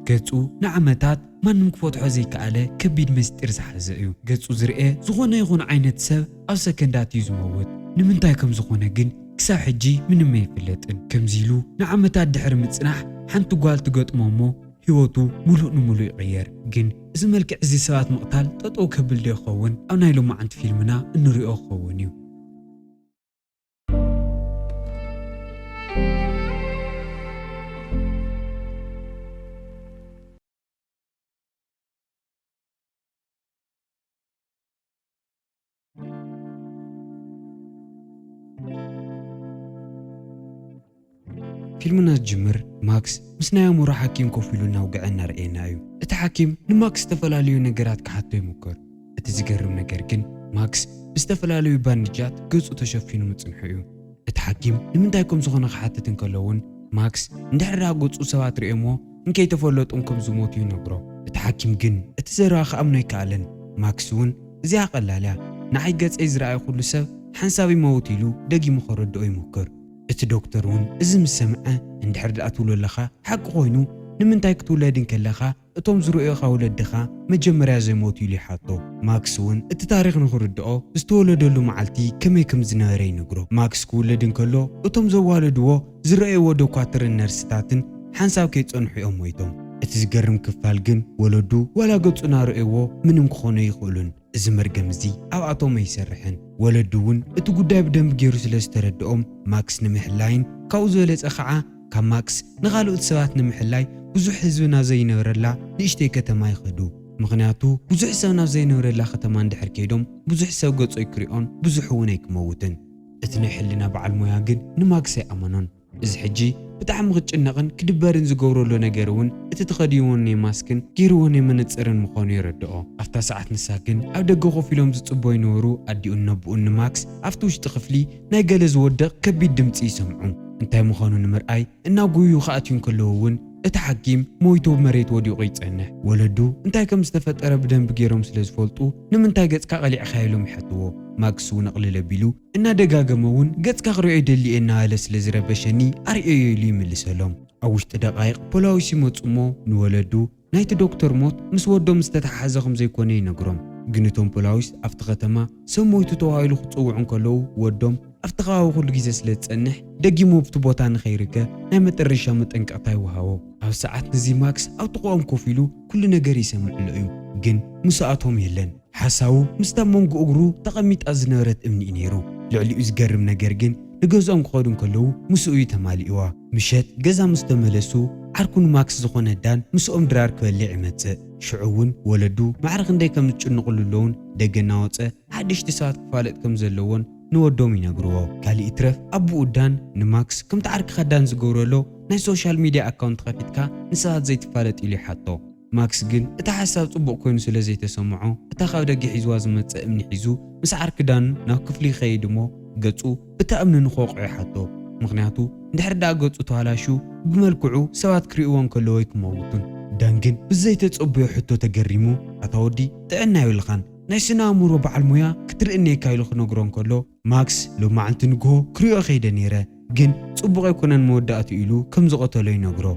ገጹ ንዓመታት ማንም ክፈትሖ ዘይከኣለ ከቢድ ምስጢር ዝሓዘ እዩ። ገጹ ዝርኤ ዝኾነ ይኹን ዓይነት ሰብ ኣብ ሰከንዳት እዩ ዝመውት። ንምንታይ ከም ዝኾነ ግን ክሳብ ሕጂ ምንም ኣይፍለጥን። ከምዚ ኢሉ ንዓመታት ድሕሪ ምጽናሕ ሓንቲ ጓል ትገጥሞ እሞ ህይወቱ ሙሉእ ንሙሉእ ይቕየር። ግን እዚ መልክዕ እዚ ሰባት ምቕታል ጠጠው ከብል ዶ ይኸውን? ኣብ ናይ ሎማዓንቲ ፊልምና እንሪኦ ክኸውን እዩ። ፊልምና ዝጅምር ማክስ ምስ ናይ ኣእምሮ ሓኪም ኮፍ ኢሉ እናውግዐ እናርኣየና እዩ። እቲ ሓኪም ንማክስ ዝተፈላለዩ ነገራት ክሓቶ ይምክር። እቲ ዝገርም ነገር ግን ማክስ ብዝተፈላለዩ ባንድጃት ገጹ ተሸፊኑ ምጽንሑ እዩ። እቲ ሓኪም ንምንታይ ከም ዝኾነ ክሓትት እንከሎ እውን ማክስ እንድሕር ደኣ ገጹ ሰባት ርእዮሞ እንከይተፈለጡ ከም ዝሞቱ ይነግሮ። እቲ ሓኪም ግን እቲ ዘረባ ክኣምኖ ኣይከኣለን። ማክስ እውን እዚኣ ቀላል እያ፣ ንዓይ ገጸይ ዝረኣየ ኩሉ ሰብ ሓንሳብ ይመውት ኢሉ ደጊሙ ከረድኦ ይሞክር። እቲ ዶክተር እውን እዚ ምስ ሰምዐ እንድሕር ደኣ ትብሎ ኣለኻ ሓቂ ኮይኑ ንምንታይ ክትውለድ እንከለኻ እቶም ዝረኣዩኻ ወለድኻ መጀመርያ ዘይሞቱ ኢሉ ይሓቶ። ማክስ እውን እቲ ታሪኽ ንኽርድኦ ዝተወለደሉ መዓልቲ ከመይ ከም ዝነበረ ይነግሮ። ማክስ ክውለድ እንከሎ እቶም ዘዋለድዎ ዝረኣይዎ ዶኳትርን ነርስታትን ሓንሳብ ከይጸንሑ እዮም ሞይቶም። እቲ ዝገርም ክፋል ግን ወለዱ ዋላ ገጹ እናረኣይዎ ምንም ክኾኑ ኣይኽእሉን። እዚ መርገም እዚ ኣብኣቶም ኣይሰርሕን። ወለዱ እውን እቲ ጉዳይ ብደንቢ ገይሩ ስለ ዝተረድኦም ማክስ ንምሕላይን ካብኡ ዝበለጸ ኸዓ ካብ ማክስ ንኻልኦት ሰባት ንምሕላይ ብዙሕ ህዝቢ ናብ ዘይነበረላ ንእሽተይ ከተማ ይኸዱ። ምኽንያቱ ብዙሕ ሰብ ናብ ዘይነበረላ ከተማ እንድሕር ከይዶም ብዙሕ ሰብ ገጾ ኣይክሪኦን ብዙሕ እውን ኣይክመውትን። እቲ ናይ ሕልና በዓል ሞያ ግን ንማክስ ኣይኣመኖን። እዚ ሕጂ ብጣዕሚ ክጭነቕን ክድበርን ዝገብረሉ ነገር እውን እቲ ተኸዲንዎ ናይ ማስክን ገይርዎ ናይ መነጽርን ምዃኑ የረድኦ። ኣብታ ሰዓት ንሳ ግን ኣብ ደገ ኮፍ ኢሎም ዝጽበዩ ነበሩ ኣዲኡን ነቦኡን ንማክስ ኣብቲ ውሽጢ ክፍሊ ናይ ገለ ዝወድቕ ከቢድ ድምጺ ይሰምዑ። እንታይ ምዃኑ ንምርኣይ እናጎዩ ክኣትዩ እንከለዉ እውን እቲ ሓኪም ሞይቱ ኣብ መሬት ወዲቑ ይጸንሕ። ወለዱ እንታይ ከም ዝተፈጠረ ብደንቢ ገይሮም ስለ ዝፈልጡ ንምንታይ ገጽካ ቀሊዕካ ኢሎም ይሓትዎ። ማክስ እውን ኣቕልል ኣቢሉ እናደጋገመ እውን ገጽካ ክሪኦ ይደሊ እየ እናበለ ስለ ዝረበሸኒ ኣርእየዮ ኢሉ ይምልሰሎም። ኣብ ውሽጢ ደቃይቕ ፖላዊስ ይመጹ እሞ ንወለዱ ናይቲ ዶክተር ሞት ምስ ወዶም ዝተተሓሓዘ ከም ዘይኮነ ይነግሮም። ግን እቶም ፖላዊስ ኣብቲ ከተማ ሰብ ሞይቱ ተባሂሉ ክጽውዑ እንከለዉ ወዶም ኣብቲ ከባቢ ኩሉ ግዜ ስለ ዝጸንሕ ደጊሙ ኣብቲ ቦታ ንኸይርከ ናይ መጠረሻ መጠንቀቕታ ይወሃቦ። ኣብ ሰዓት ንዚ ማክስ ኣብ ጥቕኦም ኮፍ ኢሉ ኩሉ ነገር ይሰምዕ ኣሎ እዩ፣ ግን ምስኣቶም የለን። ሓሳቡ ምስታ መንጎ እግሩ ተቐሚጣ ዝነበረት እምኒ እዩ ነይሩ። ልዕሊኡ ዝገርም ነገር ግን ንገዝኦም ክኸዱ እንከለዉ ምስኡ እዩ ተማሊእዋ። ምሸት ገዛ ምስ ተመለሱ ዓርኩ ንማክስ ዝኾነ ዳን ምስኦም ድራር ክበልዕ ይመጽእ። ሽዑ እውን ወለዱ ማዕረ ክንደይ ከም ዝጭንቕሉ ኣለዉን ደገ እናወጸ ሓደሽቲ ሰባት ክፋለጥ ከም ዘለዎን ንወዶም ይነግርዎ። ካልእ ይትረፍ ኣቦኡ ዳን ንማክስ ከምቲ ዓርክኻ ዳን ዝገብረሎ ናይ ሶሻል ሚድያ ኣካውንት ከፊትካ ንሰባት ዘይትፋለጥ ኢሉ ይሓቶ። ማክስ ግን እቲ ሓሳብ ጽቡቕ ኮይኑ ስለ ዘይተሰምዖ እታ ካብ ደገ ሒዝዋ ዝመጸ እምኒ ሒዙ ምስ ዓርኪ ዳን ናብ ክፍሊ ይኸይድ እሞ ገጹ ብታ እምኒ ንኽወቕዖ ይሓቶ። ምኽንያቱ እንድሕር ደኣ ገጹ ተባላሹ ብመልክዑ ሰባት ክርእይዎ እንከለዉ ኣይክመውቱን። ዳን ግን ብዘይተጸበዮ ሕቶ ተገሪሙ ኣታ ወዲ ጥዕና የብልኻን ናይ ስነ ኣእምሮ በዓል ሞያ ክትርእየኒ ኢኻ ኢሉ ክነግሮ እንከሎ ማክስ ሎማዕንቲ ንግሆ ክሪኦ ከይደ ነይረ ግን ጽቡቕ ኣይኮነን መወዳእትኡ ኢሉ ከም ዝቐተሎ ይነግሮ።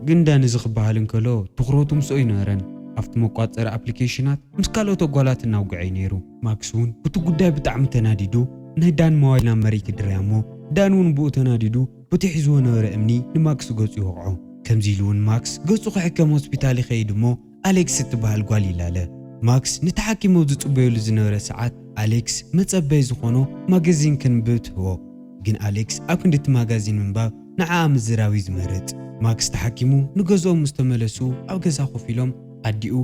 ግን ዳን እዚ ክበሃል እንከሎ ትኹረቱ ምስኡ ኣይነበረን። ኣብቲ መቋጸሪ ኣፕሊኬሽናት ምስ ካልኦት ኣጓላት እናውግዐ እዩ ነይሩ። ማክስ እውን ብቲ ጉዳይ ብጣዕሚ ተናዲዱ ናይ ዳን መዋይል ናብ መሬት ይድርያ እሞ ዳን እውን ብኡ ተናዲዱ በቲ ሒዝዎ ነበረ እምኒ ንማክስ ገጹ ይወቕዖ። ከምዚ ኢሉ እውን ማክስ ገጹ ክሕከም ሆስፒታል ይኸይድ እሞ ኣሌክስ እትበሃል ጓል ይላለ። ማክስ ነቲ ሓኪም ኣብ ዝጽበየሉ ዝነበረ ሰዓት ኣሌክስ መጸበይ ዝኾኖ ማጋዚን ከንብብ ትህቦ። ግን ኣሌክስ ኣብ ክንዲ እቲ ማጋዚን ምንባብ ንዓኣ ምዝራብ እዩ ዝመርጽ። ማክስ ተሓኪሙ ንገዝኦም ምስ ተመለሱ ኣብ ገዛ ኮፍ ኢሎም ኣዲኡ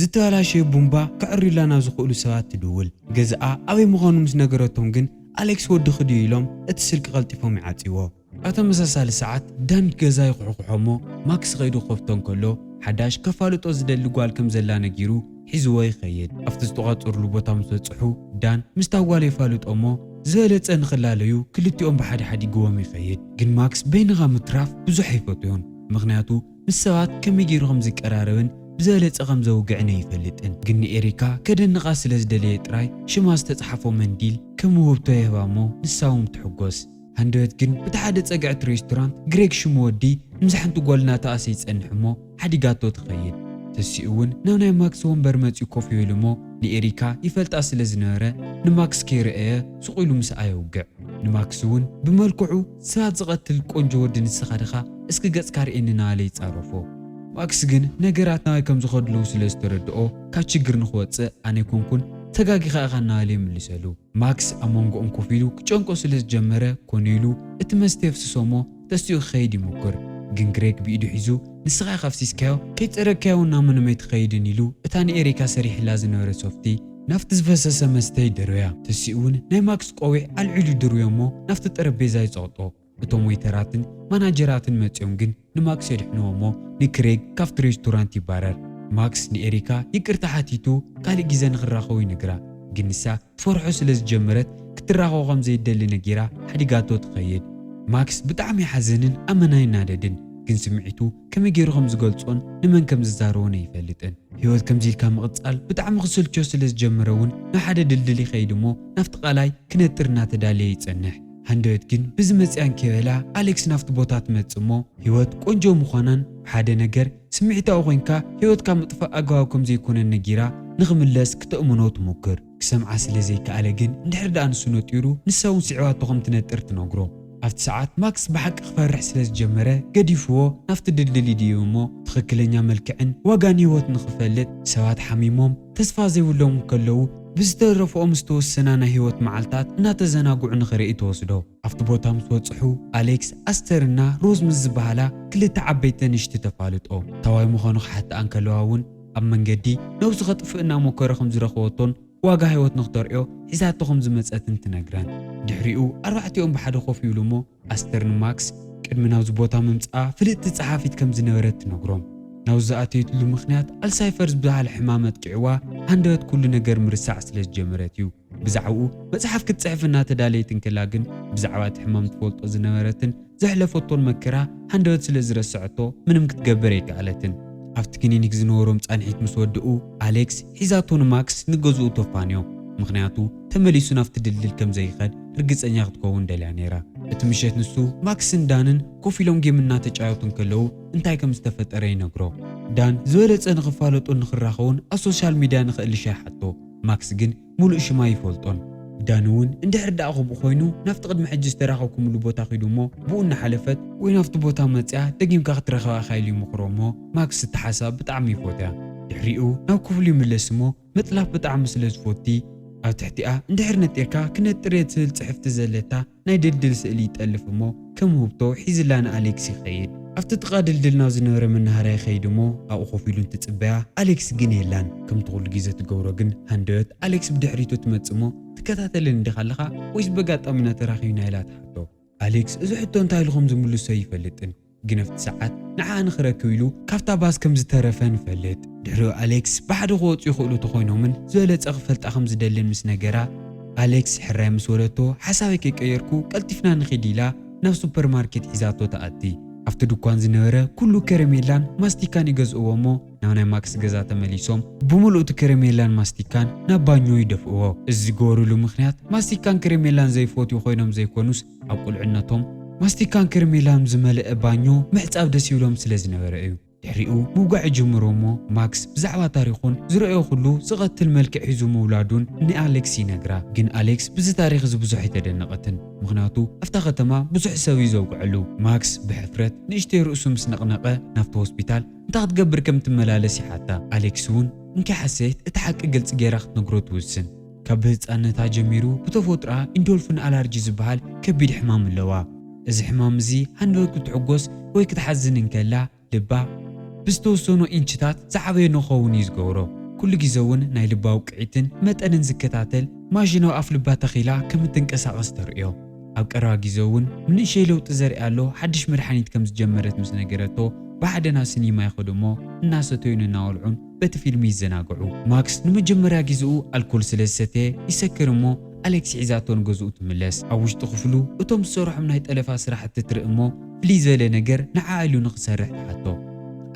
ዝተበላሸየ ቡምባ ከዕርዩላ ናብ ዝኽእሉ ሰባት ትድውል። ገዛኣ ኣበይ ምዃኑ ምስ ነገረቶም ግን ኣሌክስ ወድኺ ድዩ ኢሎም እቲ ስልኪ ቀልጢፎም ይዓጽይዎ። ኣብ ተመሳሳሊ ሰዓት ዳን ገዛ ይኹሕኩሖ እሞ ማክስ ከይዱ ክኸፍቶ እንከሎ ሓዳሽ ከፋልጦ ዝደሊ ጓል ከም ዘላ ነጊሩ ሒዝዎ ይኸይድ። ኣብቲ ዝተቋጸሩሉ ቦታ ምስ በጽሑ ዳን ምስታ ጓል የፋልጦ እሞ ዝበለጸ ንኽላለዩ ክልቲኦም ብሓደ ሓዲግዎም ይኸይድ። ግን ማክስ በይንኻ ምትራፍ ብዙሕ ኣይፈትዮን። ምኽንያቱ ምስ ሰባት ከመይ ገይሩ ከም ዝቀራረብን ብዝበለጸ ከም ዘውግዕን ኣይፈልጥን። ግን ንኤሪካ ከደንቓ ስለ ዝደለየ ጥራይ ሽማ ዝተጻሕፎ መንዲል ከም ውህብቶ የህባ እሞ ንሳ እውን ትሕጎስ። ሃንደበት ግን በቲ ሓደ ጸግዒ እቲ ሬስቶራንት ግሬግ ሽሙ ወዲ ንምዚ ሓንቲ ጓል እናተኣሰ ይጸንሕ እሞ ሓዲጋቶ ትኸይድ። ተሲኡ እውን ናብ ናይ ማክስ ወንበር መጺኡ ኮፍ ይብል እሞ ንኤሪካ ይፈልጣ ስለ ዝነበረ ንማክስ ከይረኣየ ሱቕ ኢሉ ምስኣ የውግዕ። ንማክስ እውን ብመልክዑ ሰባት ዝቐትል ቆንጆ ወዲ ንስኻ ድኻ እስኪ ገጽካ ርእየኒ እናበለ ይጻረፎ። ማክስ ግን ነገራት ናበይ ከም ዝኸድለዉ ስለ ዝተረድኦ ካብ ችግር ንኽወጽእ ኣነ ኣይኮንኩን ተጋጊኻ ኢኻ እናበለ ይምልሰሉ። ማክስ ኣብ መንጎኦም ኮፍ ኢሉ ክጨንቆ ስለ ዝጀመረ ኮነ ኢሉ እቲ መስተ የፍስሶ እሞ ተሲኡ ክኸይድ ይሞክር። ግን ግሬግ ብኢዱ ሒዙ ንስኻ ኢኻ ኣፍሲስካዮ ከይጸረግካዮ ናብ መን እሞ ኣይትኸይድን ኢሉ እታ ንኤሪካ ሰሪሕላ ዝነበረ ሶፍቲ ናብቲ ዝፈሰሰ መስተ ይደርብያ። ተሲኡ እውን ናይ ማክስ ቆዊዕ ኣልዒሉ ይድርብዮ እሞ ናብቲ ጠረጴዛ ይጸቕጦ። እቶም ዌይተራትን ማናጀራትን መጺኦም ግን ንማክስ የድሕንዎ እሞ ንክሬግ ካብቲ ሬስቶራንት ይባረር። ማክስ ንኤሪካ ይቅርታ ሓቲቱ ካልእ ግዜ ንኽራኸቡ ይነግራ። ግን ንሳ ትፈርሖ ስለ ዝጀመረት ክትራኸቦ ከም ዘይደሊ ነጊራ ሓዲጋቶ ትኸይድ። ማክስ ብጣዕሚ ይሓዝንን ኣመና ይናደድን፣ ግን ስምዒቱ ከመይ ገይሩ ከም ዝገልጾን ንመን ከም ዝዛረቦን ኣይፈልጥን። ህይወት ከምዚ ኢልካ ምቕጻል ብጣዕሚ ክስልቾ ስለ ዝጀመረ እውን ናብ ሓደ ድልድል ይኸይድ እሞ ናብቲ ቃላይ ክነጥር እናተዳለየ ይጸንሕ። ሃንደበት ግን ብዚ መጽኣን ከይበላ ኣሌክስ ናብቲ ቦታ ትመጽእ እሞ ህይወት ቆንጆ ምዃናን ብሓደ ነገር ስምዒታዊ ኮይንካ ህይወትካ ምጥፋእ ኣገባብ ከም ዘይኮነን ነጊራ ንኽምለስ ክተእምኖ ትሙክር። ክሰምዓ ስለ ዘይከኣለ ግን እንድሕር ደኣ ንሱ ነጢሩ ንሳ እውን ስዒባቶ ከም ትነጥር ትነግሮ። ኣብቲ ሰዓት ማክስ ብሓቂ ክፈርሕ ስለ ዝጀመረ ገዲፍዎ ናብቲ ድልድል ይድይብ እሞ ትኽክለኛ መልክዕን ዋጋን ህይወት ንኽፈልጥ ሰባት ሓሚሞም ተስፋ ዘይብሎም እንከለዉ ብዝተረፍኦም ዝተወሰና ናይ ህይወት መዓልታት እናተዘናግዑ ንኽርኢ ትወስዶ። ኣብቲ ቦታ ምስ በጽሑ ኣሌክስ ኣስተርና ሮዝ ምስ ዝበሃላ ክልተ ዓበይቲ ኣንሽቲ ተፋልጦ። ታዋይ ምዃኑ ክሓትኣ እንከለዋ እውን ኣብ መንገዲ ነብሱ ከጥፍእ እናሞከረ ከም ዝረኸበቶን ዋጋ ህይወት ንኽተርእዮ ሒዛቶ ከም ዝመጸትን ትነግረን። ድሕሪኡ ኣርባዕቲኦም ብሓደ ኮፍ ይብሉ እሞ ኣስተር ንማክስ ቅድሚ ናብዚ ቦታ ምምጽኣ ፍልጥቲ ጸሓፊት ከም ዝነበረት ትነግሮም። ናብዚ ዝኣተየትሉ ምኽንያት ኣልሳይፈር ዝበሃል ሕማም ኣጥቂዕዋ ሃንደበት ኩሉ ነገር ምርሳዕ ስለ ዝጀመረት እዩ። ብዛዕባኡ መጽሓፍ ክትጽሕፍ እናተዳለየት እንከላ ግን ብዛዕባ እቲ ሕማም ትፈልጦ ዝነበረትን ዘሕለፈቶን መከራ ሃንደበት ስለ ዝረስዐቶ ምንም ክትገብር ኣይከኣለትን። ኣብቲ ክሊኒክ ዝነበሮም ጻንሒት ምስ ወድኡ ኣሌክስ ሒዛቶ ንማክስ ንገዝኡ ተፋንዮ። ምኽንያቱ ተመሊሱ ናብቲ ድልድል ከም ዘይኸድ ርግጸኛ ክትከውን ደልያ ነይራ። እቲ ምሸት ንሱ ማክስን ዳንን ኮፍ ኢሎም ጌም እናተጫወቱ እንከለዉ እንታይ ከም ዝተፈጠረ ይነግሮ። ዳን ዝበለጸ ንኽፋለጡን ንኽራኸቡን ኣብ ሶሻል ሚድያ ንኽእልሻ ይሓቶ። ማክስ ግን ሙሉእ ሽማ ይፈልጦን። ዳን እውን እንድሕር ደኣ ከምኡ ኮይኑ ናብቲ ቅድሚ ሕጂ ዝተራኸብኩምሉ ቦታ ኪዱ እሞ ብኡ እናሓለፈት ወይ ናብቲ ቦታ መጽያ ደጊምካ ክትረኸባ ኢኻ ኢሉ ይምኽሮ እሞ ማክስ እቲ ሓሳብ ብጣዕሚ ይፎትያ። ድሕሪኡ ናብ ክፍሉ ይምለስ እሞ ምጥላፍ ብጣዕሚ ስለ ዝፎቲ ኣብ ትሕቲኣ እንድሕር ነጢርካ ክነጥር እየ ትብል ጽሕፍቲ ዘለታ ናይ ድልድል ስእሊ ይጠልፍ እሞ ከም ውህብቶ ሒዝላ ንኣሌክስ ይኸይድ። ኣብቲ ጥቓ ድልድል ናብ ዝነበረ መናሃርያ ይኸይድ እሞ ኣብኡ ኮፍ ኢሉ እንትጽበያ ኣሌክስ ግን የላን። ከምቲ ኩሉ ግዜ ትገብሮ ግን ሃንደበት ኣሌክስ ብድሕሪቱ ትመጽእ እሞ ትከታተለኒ ዲኻ ኣለኻ ወይስ በጋጣሚ ኢና ተራኺብና ኢላ ትሓቶ። ኣሌክስ እዚ ሕቶ እንታይ ኢሉ ከም ዝምልሶ ኣይፈልጥን። ግን ኣብቲ ሰዓት ንዓኣ ንኽረክብ ኢሉ ካብታ ባስ ከም ዝተረፈ ንፈልጥ። ድሕሪኡ ኣሌክስ ብሓደ ክወጹ ይኽእሉ ተኾይኖምን ዝበለጸ ክፈልጣ ከም ዝደልን ምስ ነገራ ኣሌክስ ሕራይ ምስ በለቶ ሓሳበይ ከይቀየርኩ ቀልጢፍና ንኺድ ኢላ ናብ ሱፐርማርኬት ሒዛቶ ትኣቲ። ኣብቲ ድኳን ዝነበረ ኩሉ ከረሜላን ማስቲካን ይገዝእዎ እሞ ናብ ናይ ማክስ ገዛ ተመሊሶም ብምሉእ እቲ ከረሜላን ማስቲካን ናብ ባኞ ይደፍእዎ። እዚ ዝገበሩሉ ምኽንያት ማስቲካን ከረሜላን ዘይፈትዩ ኮይኖም ዘይኮኑስ ኣብ ቁልዕነቶም ማስቲካን ከረሜላን ዝመልአ ባኞ ምሕጻብ ደስ ይብሎም ስለ ዝነበረ እዩ። ድሕሪኡ ምውጋዕ ይጅምሩ እሞ ማክስ ብዛዕባ ታሪኹን ዝረኣዮ ኩሉ ዝቐትል መልክዕ ሒዙ ምውላዱን ንኣሌክስ ይነግራ። ግን ኣሌክስ ብዚ ታሪኽ እዚ ብዙሕ ኣይተደነቐትን። ምኽንያቱ ኣብታ ከተማ ብዙሕ ሰብ እዩ ዘውግዐሉ። ማክስ ብሕፍረት ንእሽተይ ርእሱ ምስ ነቕነቐ ናብቲ ሆስፒታል እንታይ ክትገብር ከም ትመላለስ ይሓታ። ኣሌክስ እውን እንኪ ሓሰየት እቲ ሓቂ ግልጺ ገይራ ክትነግሮ ትውስን። ካብ ብህጻንነታ ጀሚሩ ብተፈጥሮኣ ኢንዶልፊን ኣላርጂ ዝበሃል ከቢድ ሕማም ኣለዋ። እዚ ሕማም እዚ ሃንደበት ክትሕጎስ ወይ ክትሓዝን እንከላ ልባ ብዝተወሰኑ ኢንችታት ዝዓበየ ንኸውን እዩ ዝገብሮ። ኩሉ ግዜ እውን ናይ ልባ ውቅዒትን መጠንን ዝከታተል ማሽን ኣብ ኣፍ ልባ ተኺላ ከም እትንቀሳቐስ ተርእዮ። ኣብ ቀረባ ግዜ እውን ንእሽተይ ለውጢ ዘርኢ ኣሎ፣ ሓድሽ መድሓኒት ከም ዝጀመረት ምስ ነገረቶ ብሓደ ናብ ሲኒማ ይኸዱ እሞ እናሰተዩን እናበልዑን በቲ ፊልም ይዘናግዑ። ማክስ ንመጀመርያ ግዜኡ ኣልኮል ስለ ዝሰተየ ይሰክር እሞ ኣሌክስ ሒዛቶ ንገዝኡ ትምለስ። ኣብ ውሽጢ ክፍሉ እቶም ዝሰርሖም ናይ ጠለፋ ስራሕቲ ትርኢ እሞ ፍልይ ዝበለ ነገር ንዓኣ ኢሉ ንኽሰርሕ ትሓቶ።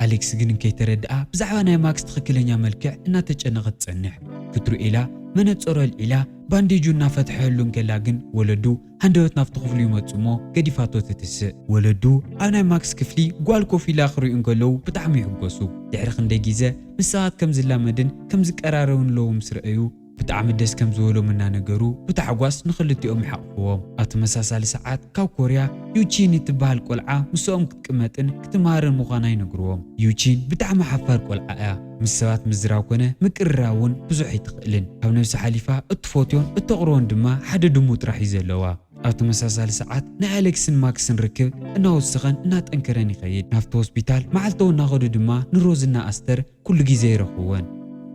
ኣሌክስ ግን እንከይተረድኣ ብዛዕባ ናይ ማክስ ትኽክለኛ መልክዕ እናተጨነቐት ትጸንሕ። ክትርእዮ ኢላ መነጸሩ ኣልዒላ ባንዴጁ እናፈትሐሉ እንከላ ግን ወለዱ ሃንደበት ናብቲ ክፍሉ ይመጽእ እሞ ገዲፋቶ ትትስእ። ወለዱ ኣብ ናይ ማክስ ክፍሊ ጓል ኮፍ ኢላ ክሪኡ እንከለዉ ብጣዕሚ ይሕጎሱ። ድሕሪ ክንደይ ግዜ ምስ ሰባት ከም ዝላመድን ከም ዝቀራረብን ለዉ ምስ ረኣዩ ብጣዕሚ ደስ ከም ዝበሎም እናነገሩ ብታሕጓስ ንኽልቲኦም ይሓቕፍዎም። ኣብ ተመሳሳሊ ሰዓት ካብ ኮርያ ዩቺን እትበሃል ቆልዓ ምስኦም ክትቅመጥን ክትመሃርን ምዃና ይነግርዎም። ዩቺን ብጣዕሚ ሓፋር ቆልዓ እያ። ምስ ሰባት ምዝራብ ኮነ ምቅርራብ እውን ብዙሕ ኣይትኽእልን። ካብ ነብሲ ሓሊፋ እትፈትዮን እተቕርቦን ድማ ሓደ ድሙ ጥራሕ እዩ ዘለዋ። ኣብ ተመሳሳሊ ሰዓት ናይ ኣሌክስን ማክስን ርክብ እናወሰኸን እናጠንከረን ይኸይድ። ናብቲ ሆስፒታል መዓልታዊ እናኸዱ ድማ ንሮዝና ኣስተር ኩሉ ግዜ ይረኽብወን።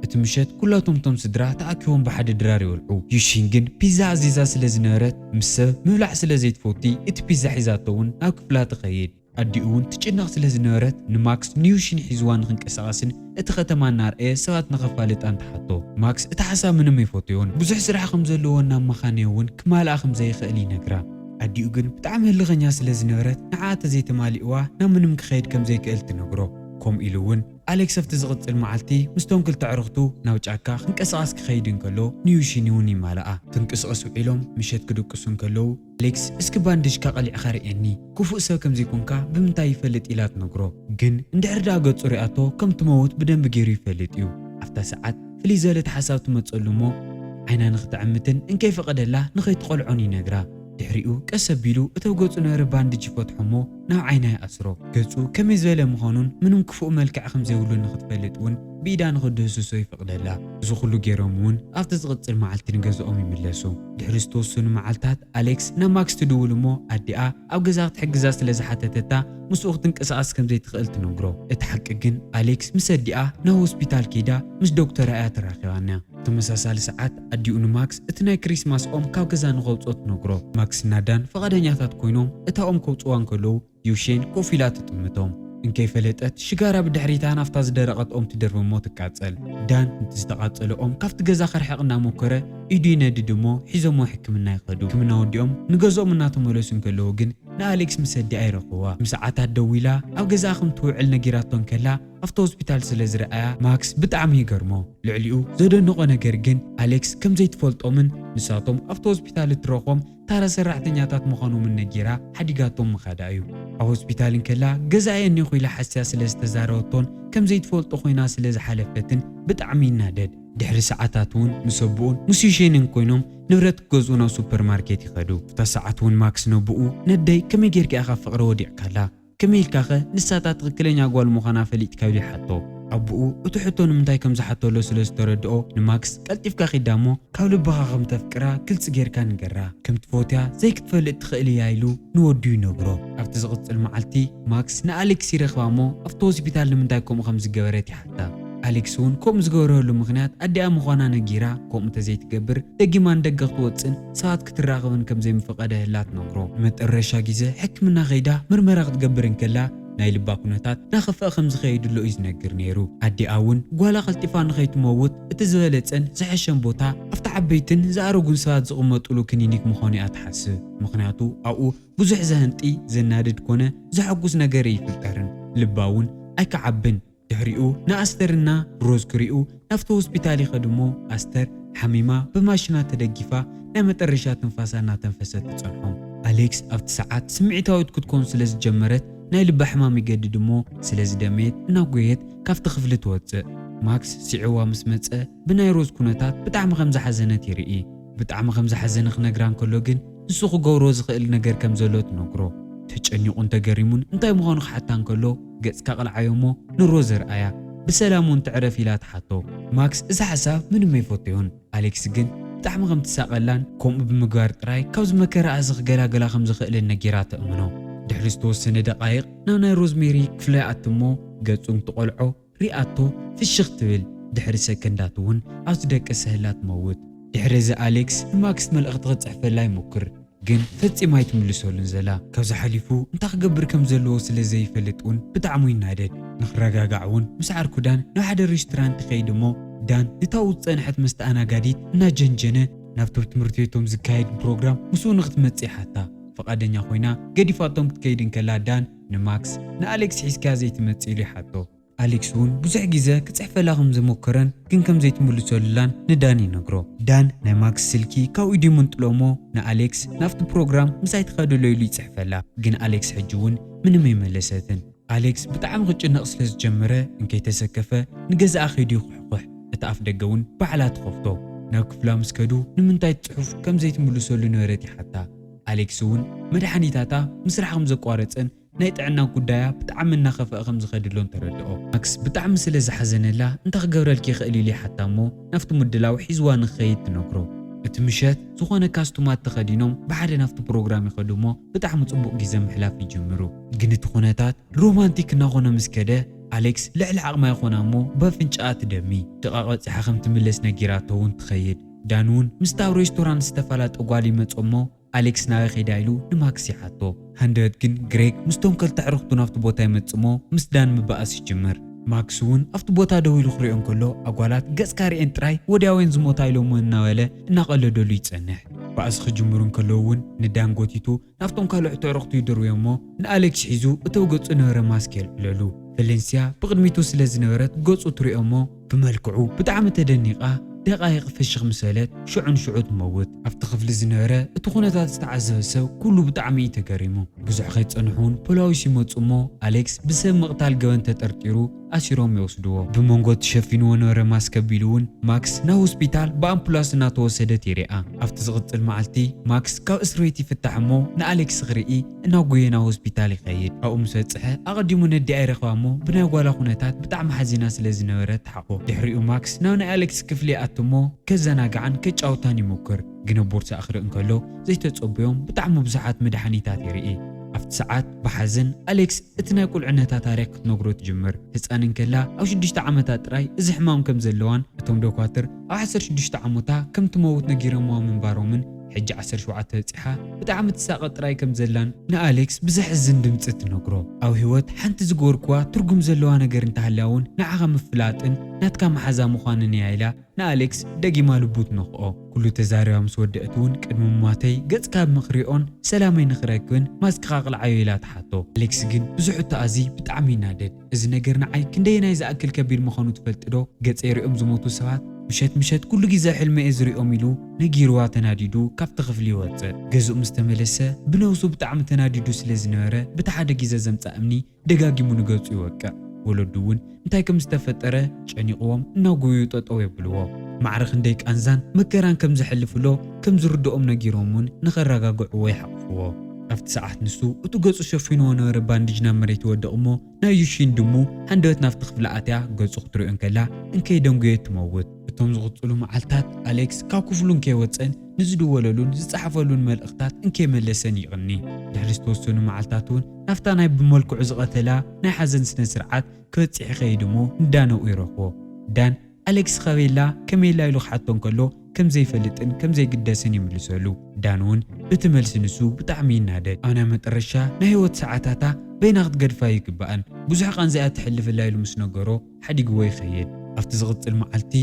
እቲ ምሸት ኩላቶም እቶም ስድራ ተኣኪቦም ብሓደ ድራር ይበልዑ። ዩሺን ግን ፒዛ ኣዚዛ ስለ ዝነበረት ምስ ሰብ ምብላዕ ስለ ዘይትፈቲ እቲ ፒዛ ሒዛቶ እውን ናብ ክፍላ ትኸይድ። ኣዲኡ እውን ትጭነቕ ስለ ዝነበረት ንማክስ ንዩሺን ሒዝዋ ንኽንቀሳቐስን እቲ ከተማ እናርኣየ ሰባት ንኸፋልጣን ትሓቶ። ማክስ እቲ ሓሳብ ምንም ኣይፈትዮን። ብዙሕ ስራሕ ከም ዘለዎ እናመኻነየ እውን ክማልኣ ከም ዘይኽእል ይነግራ። ኣዲኡ ግን ብጣዕሚ ህልኸኛ ስለ ዝነበረት ንዓኣ ተዘይተማሊእዋ ናብ ምንም ክኸይድ ከም ዘይክእል ትነግሮ። ከምኡ ኢሉ እውን ኣሌክስ ኣብቲ ዝቕጽል መዓልቲ ምስቶም ክልተ ኣዕሩኽቱ ናብ ጫካ ክንቀሳቐስ ክኸይድ እንከሎ ንዩሺን እውን ይማልኣ። ክንቅስቐስ ውዒሎም ምሸት ክድቅሱ እንከለዉ ኣሌክስ እስኪ ባንድጅካ ቀሊዕኻ ርእየኒ፣ ክፉእ ሰብ ከም ዘይኮንካ ብምንታይ ይፈልጥ ኢላ ትነግሮ። ግን እንድሕር ደኣ ገጹ ሪኣቶ ከም ትመውት ብደንቢ ገይሩ ይፈልጥ እዩ። ኣብታ ሰዓት ፍልይ ዝበለት ሓሳብ ትመጸሉ እሞ ዓይና ንኽትዕምትን እንከይፈቐደላ ንኸይትቐልዖን ይነግራ። ድሕሪኡ ቀስ ኣቢሉ እቲ ኣብ ገጹ ነበረ ባንድጅ ይፈትሖ እሞ ናብ ዓይና ይኣስሮ። ገጹ ከመይ ዝበለ ምዃኑን ምንም ክፉእ መልክዕ ከም ዘይብሉን ንኽትፈልጥ እውን ብኢዳ ንኽድህስሶ ይፈቕደላ። እዚ ኩሉ ገይሮም እውን ኣብቲ ዝቕጽል መዓልቲ ንገዝኦም ይምለሱ። ድሕሪ ዝተወሰኑ መዓልታት ኣሌክስ ናብ ማክስ ትድውል እሞ ኣዲኣ ኣብ ገዛ ክትሕግዛ ስለ ዝሓተተታ ምስኡ ክትንቀሳቐስ ከም ዘይትኽእል ትነግሮ። እቲ ሓቂ ግን ኣሌክስ ምስ ኣዲኣ ናብ ሆስፒታል ከይዳ ምስ ዶክተራ እያ ተራኺባና። ተመሳሳሊ ሰዓት ኣዲኡ ንማክስ እቲ ናይ ክሪስማስ ኦም ካብ ገዛ ንኸውፅኦ ትነግሮ። ማክስና ዳን ፈቓደኛታት ኮይኖም እታ ኦም ከውፅዋ እንከለዉ ዩሼን ኮፍ ኢላ ትጥምቶም። እንከይፈለጠት ሽጋራ ብድሕሪታ ናብታ ዝደረቐት ኦም ትደርብ እሞ ትቃፀል። ዳን ነቲ ዝተቓፀለ ኦም ካብቲ ገዛ ከርሕቕ እናሞከረ ኢዱ ይነድድ እሞ ሒዞሞ ሕክምና ይኸዱ። ሕክምና ወዲኦም ንገዝኦም እናተመለሱ እንከለዉ ግን ንኣሌክስ ምስ ኣዲኣ ይረኽብዋ። ምስ ሰዓታት ደዊላ ኣብ ገዛኣ ከም ትውዕል ነጊራቶ እንከላ ኣብቲ ሆስፒታል ስለ ዝረኣያ ማክስ ብጣዕሚ ይገርሞ። ልዕሊኡ ዘደንቖ ነገር ግን ኣሌክስ ከም ዘይትፈልጦምን ንሳቶም ኣብቲ ሆስፒታል እትረኽቦም ታራ ሰራሕተኛታት ምዃኖምን ነጊራ ሓዲጋቶም ምኻዳ እዩ። ኣብ ሆስፒታል እንከላ ገዛኣ እየ እኒኹ ኢላ ሓስያ ስለ ዝተዛረበቶን ከም ዘይትፈልጦ ኮይና ስለ ዝሓለፈትን ብጣዕሚ ይናደድ። ድሕሪ ሰዓታት እውን ምስ ኣቦኡን ምስ ዩሼንን ኮይኖም ንብረት ክገዝኡ ናብ ሱፐርማርኬት ይኸዱ። ኣብታ ሰዓት እውን ማክስ ነቦኡ ነደይ ከመይ ጌርካ ኢኻ ፍቕሪ ወዲቕካላ? ከመይ ኢልካኸ ንሳታ ትኽክለኛ ጓል ምዃና ፈሊጥካ? ኢሉ ይሓቶ። ኣቦኡ እቲ ሕቶ ንምንታይ ከም ዝሓተሎ ስለ ዝተረድኦ ንማክስ ቀልጢፍካ ኺዳ እሞ ካብ ልብኻ ከም ተፍቅራ ግልጺ ጌርካ ንገራ። ከም ትፈትያ ዘይክትፈልጥ ትኽእል እያ ኢሉ ንወዱ ይነግሮ። ኣብቲ ዝቕጽል መዓልቲ ማክስ ንኣሌክስ ይረኽባ እሞ ኣብቲ ሆስፒታል ንምንታይ ከምኡ ከም ዝገበረት ይሓታ። ኣሌክስ እውን ከምኡ ዝገበረሉ ምኽንያት ኣዲኣ ምዃና ነጊራ ከምኡ ተዘይትገብር ደጊማ ንደገ ክትወጽእን ሰባት ክትራኸብን ከም ዘይምፈቐደህላ ትነግሮ። ንመጠረሻ ግዜ ሕክምና ከይዳ ምርመራ ክትገብር እንከላ ናይ ልባ ኩነታት እናኸፍአ ከም ዝኸይድ ኣሎ እዩ ዝነግር ነይሩ። ኣዲኣ እውን ጓላ ቀልጢፋ ንኸይትመውት እቲ ዝበለጸን ዝሐሸን ቦታ ኣብቲ ዓበይትን ዝኣረጉን ሰባት ዝቕመጡሉ ክሊኒክ ምዃኑ እያ ትሓስብ። ምኽንያቱ ኣብኡ ብዙሕ ዘህንጢ፣ ዘናድድ ኮነ ዘሐጉስ ነገር ኣይፍጠርን። ልባ እውን ኣይክዓብን። ድሕሪኡ ንኣስተርና ሮዝ ክሪኡ ናብቲ ሆስፒታል ይኸዱ እሞ ኣስተር ሓሚማ ብማሽናት ተደጊፋ ናይ መጠረሻ ትንፋሳ እናተንፈሰት ትጸንሖም። ኣሌክስ ኣብቲ ሰዓት ስምዒታዊት ክትኮን ስለ ዝጀመረት ናይ ልባ ሕማም ይገድድ እሞ ስለ ዝደመየት እናጎየት ካብቲ ክፍሊ ትወጽእ። ማክስ ስዒዋ ምስ መጸ ብናይ ሮዝ ኩነታት ብጣዕሚ ከም ዝሓዘነት ይርኢ። ብጣዕሚ ከም ዝሓዘነ ክነግራ እንከሎ ግን ንሱ ክገብሮ ዝኽእል ነገር ከም ዘሎ ትነግሮ። ተጨኒቑን ተገሪሙን እንታይ ምዃኑ ክሓታ እንከሎ ገጽካ ቅልዓዮ እሞ ንሮዝ ርኣያ። ብሰላም እውን ትዕረፍ ኢላ ትሓቶ። ማክስ እዚ ሓሳብ ምንም ኣይፈተዮን። ኣሌክስ ግን ብጣዕሚ ከም ትሳቐላን ከምኡ ብምግባር ጥራይ ካብዚ መከራ እዚ ክገላገላ ከም ዝኽእልን ነጊራ ተእምኖ። ድሕሪ ዝተወሰነ ደቓይቕ ናብ ናይ ሮዝሜሪ ክፍላ ይኣቱ እሞ ገጹ እንትቖልዖ ሪኣቶ ፍሽኽ ትብል። ድሕሪ ሰከንዳት እውን ኣብ ዝደቀሰ ህላ ትመውት። ድሕሪ እዚ ኣሌክስ ንማክስ መልእኽቲ ክጽሕፈላ ይሞክር፣ ግን ፈጺማ ኣይትምልሰሉን ዘላ። ካብዚ ሓሊፉ እንታይ ክገብር ከም ዘለዎ ስለ ዘይፈልጥ እውን ብጣዕሚ ይናደድ። ንኽረጋጋዕ እውን ምስ ዓርኩ ዳን ናብ ሓደ ሬስቶራንት ይኸይድ እሞ ዳን ንታኡ ዝጸንሐት መስተኣናጋዲት እናጀንጀነ ናብቲ ኣብ ትምህርቲ ቤቶም ዝካየድ ፕሮግራም ምስኡ ንኽትመጽእ ይሓታ። ፈቓደኛ ኮይና ገዲፋቶም ክትከይድ እንከላ ዳን ንማክስ ንኣሌክስ ሒዝካያ ዘይትመጽእ ኢሉ ይሓቶ። ኣሌክስ እውን ብዙሕ ግዜ ክጽሕፈላ ከም ዝሞከረን ግን ከም ዘይትምልሰሉላን ንዳን ይነግሮ። ዳን ናይ ማክስ ስልኪ ካብ ኢዱ ይምንጥሎ እሞ ንኣሌክስ ናብቲ ፕሮግራም ምሳይ ትኸደሎ ኢሉ ይጽሕፈላ። ግን ኣሌክስ ሕጂ እውን ምንም ኣይመለሰትን። ኣሌክስ ብጣዕሚ ክጭነቕ ስለ ዝጀመረ እንከይተሰከፈ ንገዛኣ ከይዱ ይኹሕኩሕ። እቲ ኣፍ ደገ እውን ባዕላ ትኸፍቶ። ናብ ክፍላ ምስ ከዱ ንምንታይ እቲ ጽሑፍ ከም ዘይትምልሰሉ ነበረት ይሓታ። ኣሌክስ እውን መድሓኒታታ ምስራሕ ከም ዘቋረጸን ናይ ጥዕና ጉዳያ ብጣዕሚ እናኸፍአ ከም ዝኸድሎን ተረድኦ። ማክስ ብጣዕሚ ስለ ዝሓዘነላ እንታይ ክገብረልኪ ይኽእል ኢሉ ይሓታ እሞ ናብቲ ምድላው ሒዝዋ ንክኸይድ ትነግሮ። እቲ ምሸት ዝኾነ ካስቱማት ተኸዲኖም ብሓደ ናብቲ ፕሮግራም ይኸዱ እሞ ብጣዕሚ ጽቡቕ ግዜ ምሕላፍ ይጅምሩ። ግን እቲ ኩነታት ሮማንቲክ እናኾነ ምስ ከደ ኣሌክስ ልዕሊ ዓቕማ ይኾና እሞ በፍንጫኣ ትደሚ። ደቓቕ በጺሓ ከም ትምለስ ነጊራቶ እውን ትኸይድ። ዳን እውን ምስታ ኣብ ሬስቶራንት ዝተፋላጠ ጓል ይመጾ እሞ ኣሌክስ ናበይ ኸይዳ ኢሉ ንማክስ ይሓቶ። ሃንደበት ግን ግሬግ ምስቶም ከልተ ኣዕሩኽቱ ናብቲ ቦታ ይመጽእ እሞ ምስ ዳን ምባኣስ ይጅምር። ማክስ እውን ኣብቲ ቦታ ደው ኢሉ ክሪኦ እንከሎ ኣጓላት ገጽካ ሪኤን ጥራይ ወዲያውየን ዝሞታ ኢሎሞ እናበለ እናቐለደሉ ይጸንሕ። ባእሲ ክጅምሩ እንከለዉ እውን ንዳን ጎቲቱ ናብቶም ካልኦት ኣዕሩኽቱ ይድርብዮ እሞ ንኣሌክስ ሒዙ እቲ ኣብ ገጹ ነበረ ማስክ የልዕለሉ። ቨለንስያ ብቕድሚቱ ስለ ዝነበረት ገጹ ትሪኦ እሞ ብመልክዑ ብጣዕሚ ተደኒቓ ደቓይቕ ፍሽኽ ምሰለት ሽዑ ንሽዑ ትመውት። ኣብቲ ክፍሊ ዝነበረ እቲ ኩነታት ዝተዓዘበ ሰብ ኩሉ ብጣዕሚ እዩ ተገሪሙ። ብዙሕ ከይጸንሑ እውን ፖላዊስ ይመጹ እሞ ኣሌክስ ብሰብ ምቕታል ገበን ተጠርጢሩ ኣሲሮም ይወስድዎ። ብመንጎ ተሸፊንዎ ነበረ ማስክ ኣቢሉ እውን ማክስ ናብ ሆስፒታል ብኣምቡላንስ እናተወሰደት ይሪኣ። ኣብቲ ዝቕጽል መዓልቲ ማክስ ካብ እስር ቤት ይፍታሕ እሞ ንኣሌክስ ክርኢ እናጎየ ናብ ሆስፒታል ይኸይድ። ኣብኡ ምስ በጽሐ ኣቐዲሙ ነዲኣ ይረኽባ እሞ ብናይ ጓላ ኩነታት ብጣዕሚ ሓዚና ስለ ዝነበረት ትሓቑፍ። ድሕሪኡ ማክስ ናብ ናይ ኣሌክስ ክፍሊ ይኣቱ እሞ ከዘናግዓን ከጫውታን ይሞክር። ግን ኣብ ቦርሳኣ ክርኢ እንከሎ ዘይተጸበዮም ብጣዕሚ ብዙሓት መድሓኒታት ይርኢ። ኣብቲ ሰዓት ብሓዘን ኣሌክስ እቲ ናይ ቁልዕነታ ታሪኽ ክትነግሮ ትጅምር። ህጻን እንከላ ኣብ ሽዱሽተ ዓመታ ጥራይ እዚ ሕማም ከም ዘለዋን እቶም ዶኳትር ኣብ ዓሰርተ ሽዱሽተ ዓመታ ከም ትመውት ነጊሮምዋ ምንባሮምን ሕጂ ዓሰርተ ሸውዓተ በጺሓ ብጣዕሚ ትሳቐ ጥራይ ከም ዘላን ንኣሌክስ ብዘሕዝን ድምጺ ትነግሮ። ኣብ ህይወት ሓንቲ ዝገበርክዋ ትርጉም ዘለዋ ነገር እንተሃልያ እውን ንዓኻ ምፍላጥን ናትካ መሓዛ ምዃንን እያ ኢላ ንኣሌክስ ደጊማ ልቡ ትነኽኦ። ኩሉ ተዛሪባ ምስ ወደአት እውን ቅድሚ ምሟተይ ገጽካ ብምኽሪኦን ሰላመይ ንኽረክብን ማስክኻ ቅልዓዮ ኢላ ትሓቶ። ኣሌክስ ግን ብዙሕ ተኣዚ ብጣዕሚ ይናደድ። እዚ ነገር ንዓይ ክንደየናይ ዝኣክል ከቢድ ምዃኑ ትፈልጢ ዶ? ገጸይ ሪኦም ዝሞቱ ሰባት ምሸት ምሸት ኩሉ ግዜ ሕልመ እየ ዝሪኦም ኢሉ ነጊርዋ ተናዲዱ ካብቲ ክፍሊ ይወጽእ። ገዝኡ ምስ ተመለሰ ብነብሱ ብጣዕሚ ተናዲዱ ስለ ዝነበረ በቲ ሓደ ግዜ ዘምጽኣ እምኒ ደጋጊሙ ንገጹ ይወቅዕ። ወለዱ እውን እንታይ ከም ዝተፈጠረ ጨኒቕዎም እናጎዩ ጠጠው የብልዎ። ማዕረ ክንደይ ቃንዛን መከራን ከም ዘሕልፍሎ ከም ዝርድኦም ነጊሮም እውን ንኸረጋግዕዎ ይሓቕፍዎ። ኣብቲ ሰዓት ንሱ እቲ ገጹ ሸፊንዎ ነበረ ባንዲጅ ናብ መሬት ይወድቕ እሞ ናይ ዩሺን ድሙ ሃንደበት ናብቲ ክፍሊ ኣትያ ገጹ ክትሪኦ እንከላ እንከይደንጉየት ትመውት። እቶም ዝቕጽሉ መዓልታት ኣሌክስ ካብ ክፍሉ እንከይወጸን ንዝድወለሉን ዝጸሓፈሉን መልእኽታት እንከይመለሰን ይቕኒ። ድሕሪ ዝተወሰኑ መዓልታት እውን ናብታ ናይ ብመልክዑ ዝቐተላ ናይ ሓዘን ስነ ስርዓት ክበጽሕ ይኸይድ እሞ ንዳን ኣብኡ ይረኽቦ። ዳን ኣሌክስ ኸበይ ኣላ ከመይ ኣላ ኢሉ ክሓቶ እንከሎ ከም ዘይፈልጥን ከም ዘይግደስን ይምልሰሉ። ዳን እውን በቲ መልሲ ንሱ ብጣዕሚ ይናደድ። ኣብ ናይ መጠረሻ ናይ ህይወት ሰዓታታ በይና ክትገድፋ ኣይግባእን፣ ብዙሕ ቃንዛ እያ ትሕልፍ ኣላ ኢሉ ምስ ነገሮ ሓዲግዎ ይኸይድ። ኣብቲ ዝቕጽል መዓልቲ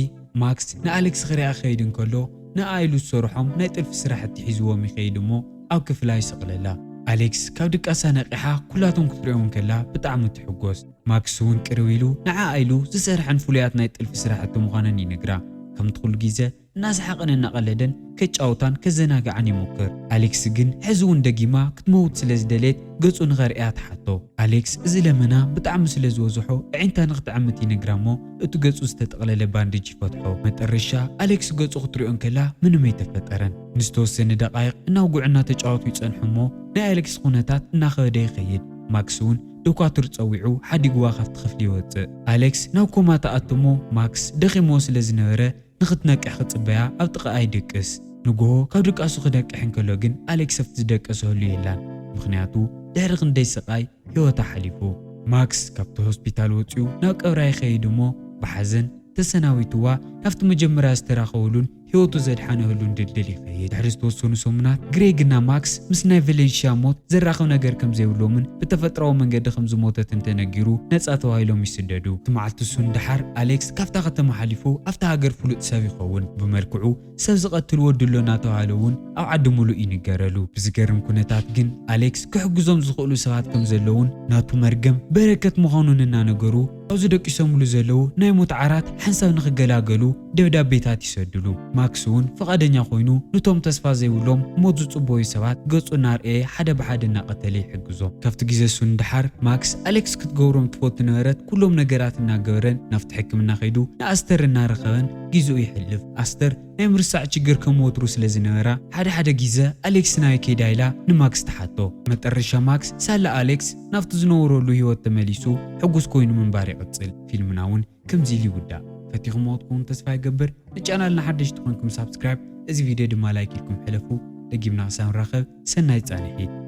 ማክስ ንኣሌክስ ክሪኣ ክኸይድ እንከሎ ንኣ ኢሉ ዝሰርሖም ናይ ጥልፊ ስራሕቲ ሒዝዎም ይኸይድ እሞ ኣብ ክፍላ ይሰቕለላ። ኣሌክስ ካብ ድቃሳ ነቒሓ ኩላቶም ክትሪኦም እንከላ ብጣዕሚ ትሕጎስ። ማክስ እውን ቅርብ ኢሉ ንዓኣ ኢሉ ዝሰርሐን ፍሉያት ናይ ጥልፊ ስራሕቲ ምዃነን ይነግራ። ከምቲ ኩሉ ግዜ እናሰሓቐን እናቐለደን ከጫውታን ከዘናግዓን ይሞክር። ኣሌክስ ግን ሕዚ እውን ደጊማ ክትመውት ስለ ዝደልየት ገጹ ንኸርእያ ትሓቶ። ኣሌክስ እዚ ለመና ብጣዕሚ ስለ ዝበዝሖ ኣዒንታ ንኽትዕምት ይነግራ እሞ እቲ ገጹ ዝተጠቕለለ ባንዴጅ ይፈትሖ። መጠረሻ ኣሌክስ ገጹ ክትሪኦ እንከላ ምንም ኣይተፈጠረን። ንዝተወሰነ ደቓይቕ እናውግዑ እናተጫወቱ ይጸንሑ እሞ ናይ ኣሌክስ ኩነታት እናኸበደ ይኸይድ። ማክስ እውን ዶኳትር ጸዊዑ ሓዲግዋ ካብቲ ክፍሊ ይወጽእ። ኣሌክስ ናብ ኮማ ትኣቱ እሞ ማክስ ደኺምዎ ስለ ዝነበረ ንኽትነቅሕ ክጽበያ ኣብ ጥቓኣ ይድቅስ። ንግሆ ካብ ድቃሱ ክነቅሕ እንከሎ ግን ኣሌክስ ኣብቲ ዝደቀሰሉ የላን። ምኽንያቱ ድሕሪ ክንደይ ስቓይ ህይወታ ሓሊፉ። ማክስ ካብቲ ሆስፒታል ወጺኡ ናብ ቀብራ ይኸይድ እሞ ብሓዘን ተሰናቢትዋ ናብቲ መጀመርያ ዝተራኸብሉን ህይወቱ ዘድሓነህሉን ድልድል ይኸይድ። ድሕሪ ዝተወሰኑ ሰሙናት፣ ግሬግ እና ማክስ ምስ ናይ ቨሌንሺያ ሞት ዘራኽብ ነገር ከም ዘይብሎምን ብተፈጥሮኣዊ መንገዲ ከም ዝሞተት እንተነጊሩ ነጻ ተባሂሎም ይስደዱ። እቲ መዓልቲ እሱ ንደሓር፣ ኣሌክስ ካብታ ከተማ ሓሊፉ ኣብታ ሃገር ፍሉጥ ሰብ ይኸውን። ብመልክዑ ሰብ ዝቐትል ወዲ ኣሎ እናተባህለ እውን ኣብ ዓዲ ሙሉእ ይንገረሉ። ብዝገርም ኩነታት ግን ኣሌክስ ክሕግዞም ዝኽእሉ ሰባት ከም ዘለውን ናቱ መርገም በረከት ምዃኑን እናነገሩ ካብዚ ደቂሶምሉ ዘለዉ ናይ ሞት ዓራት ሓንሳብ ንኽገላገሉ ደብዳቤታት ይሰድሉ። ማክስ እውን ፍቓደኛ ኮይኑ ንቶም ተስፋ ዘይብሎም ሞት ዝጽበዩ ሰባት ገጹ እናርኣየ ሓደ ብሓደ እናቐተለ ይሕግዞም። ካብቲ ግዜ እሱ ንደሓር ማክስ ኣሌክስ ክትገብሮም ትፈቱ ነበረት ኩሎም ነገራት እናገበረን ናብቲ ሕክምና ከይዱ ንኣስተር እናረኸበን ግዜኡ ይሕልፍ። ኣስተር ናይ ምርሳዕ ችግር ከም ወትሩ ስለ ዝነበራ ሓደ ሓደ ግዜ ኣሌክስ ናበይ ከይዳ ኢላ ንማክስ ትሓቶ። መጠረሻ ማክስ ሳላ ኣሌክስ ናብቲ ዝነበረሉ ህይወት ተመሊሱ ሕጉስ ኮይኑ ምንባር ይቕጽል። ፊልምና እውን ከምዚ ኢሉ ይውዳእ። ፈቲኹምዎ ክትኮኑ ተስፋ ይገብር። ንቻናልና ሓደሽቲ ኮይንኩም ሳብስክራይብ፣ እዚ ቪድዮ ድማ ላይክ ኢልኩም ሕለፉ። ደጊምና ክሳብ ንራኸብ ሰናይ ጻንሒት።